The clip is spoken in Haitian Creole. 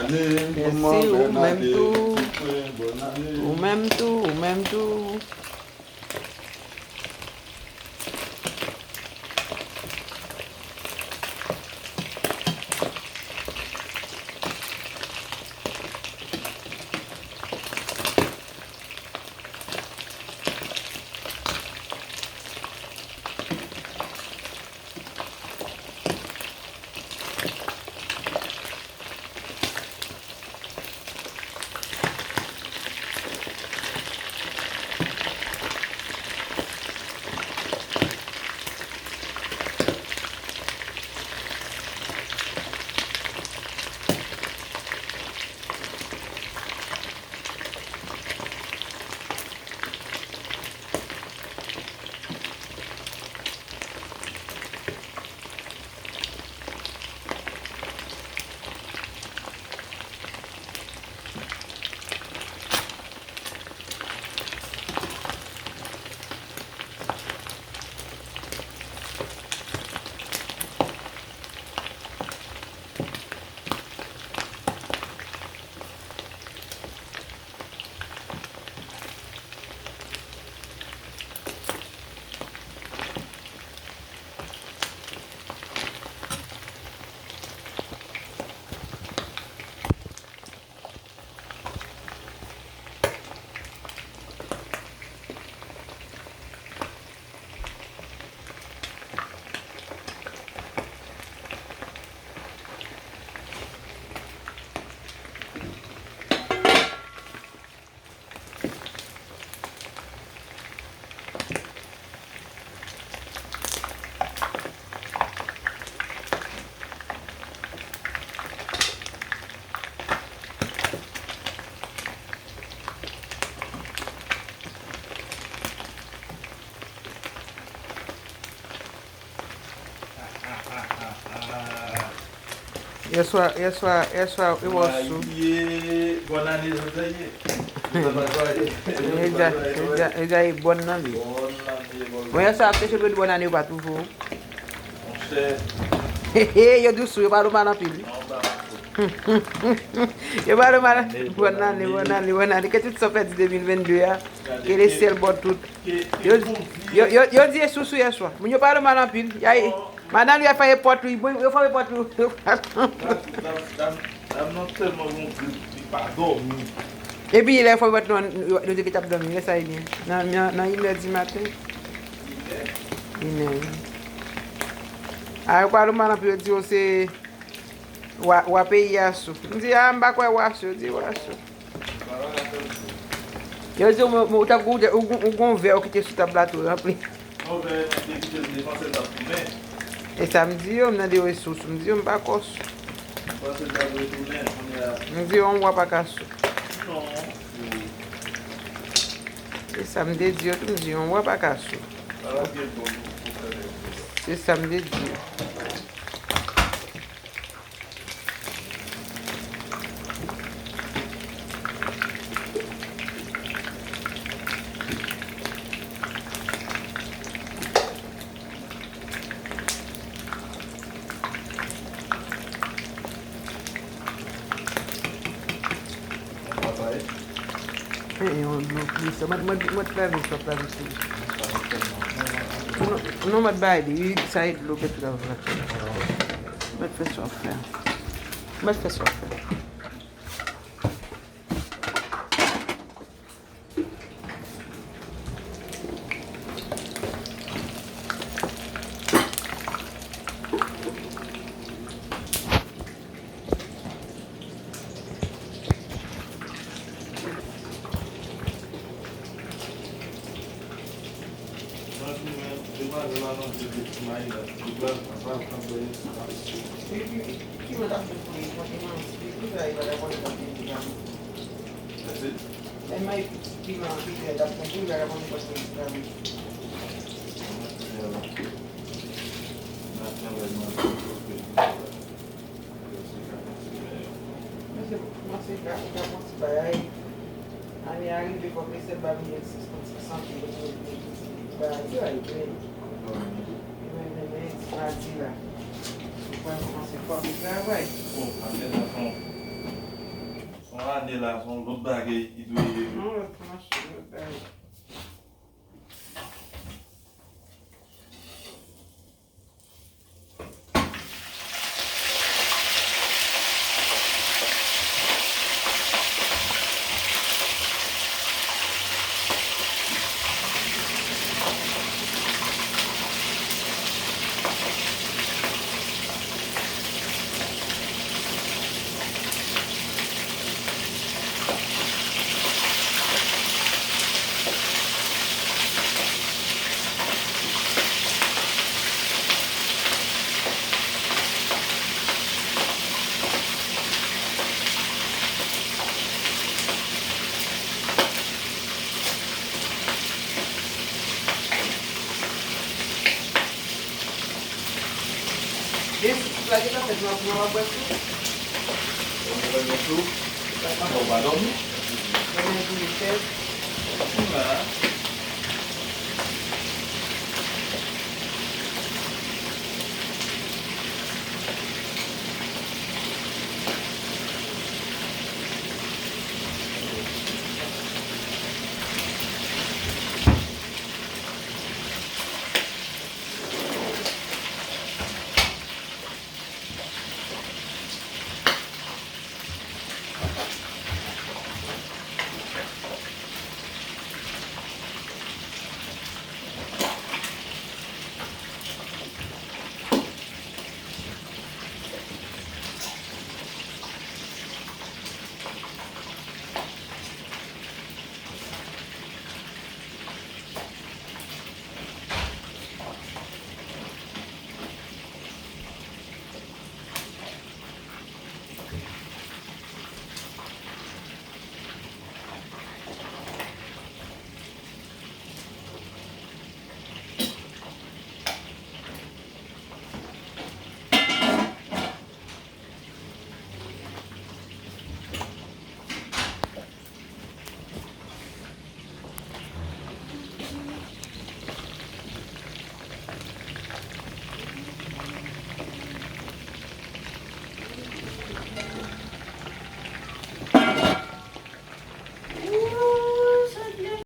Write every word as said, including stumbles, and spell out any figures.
Mèsi, ou menm tou. Ou menm tou, ou menm tou. Yèswa, yèswa, yèswa, e wè w sou. Bòn ane, jodi a ye. Yo di, yo di, yo di, e bòn nan li. Bon, yèswa, ap chèche pou yo di bòn ane, yo pa twouve w. Monchè. Yo di w sou, yo pale w mal anpil wi. Yo pale w mal, bòn ane, bòn ane, bòn ane. Ke tout sa w fè di de mil vennde a, ke le syèl ba w tout. Yo, yo, yo, yo di e sou sou yèswa. Moun yo pale w mal anpil. Ya, madanm li a fèmen pòt li, bon, yo fèmen pòt li. Dam, dam, dam, dam nan tèlman gon grip, li pa dòmi. Epi lè yo fèmen pòt li, nou, nou te gentan ap dòmi, lè sa e byen. Nan, nan, nan inè di maten. Inè? Inè, wi. A, yo pale w mal anpil, yo di w se wa, wa peyi a sou. M di, a, m pa kwè wa sou, yo di wa sou. Yo di w, ou t ap goute, ou, ou gon vè ou kite sou tab la tou ranpli. Yon vè, mwen te kite l devan, se l t ap tounen. E sa m di yo, m mande yo e sou sou, m di yo m pa kwè w sou. Mwen panse l t ap retounen, kounye a. M di yo yon wa pa ka sou. Non. Se sa m te di yo tou, m di yo yon wa pa ka sou. Sa va byen bon, nou pou fè nèg yo. Se sa m te di yo. E, e, yon dlo plis. Mwen, mwen, mwen t lave sa, t lave sou. Non, non, mwen t bay li, wi, sa e dlo ke t lave la. Mwen t fè sa w fè. Mwen t fè sa w fè. Mesye, kòmanse ka, ka pran ti bagay. Ane a rive, fòk mesye ba m yon sis kont sèt san mil pou mwen vin ekri ti bagay yo, ay, men. Men, men, men, ti madi la. Ou pral kòmanse fòk travay. Bon, ane a fon. Ane la, se yon lòt bagay ki dwe ye. Non, lòt mache, lòt bagay. Gen si tout la gentan fèt, nou ap, nou ap bwè tou. Ou bwè tou? Ou pa dòmi? Dòmi pou li fèt. Ou la.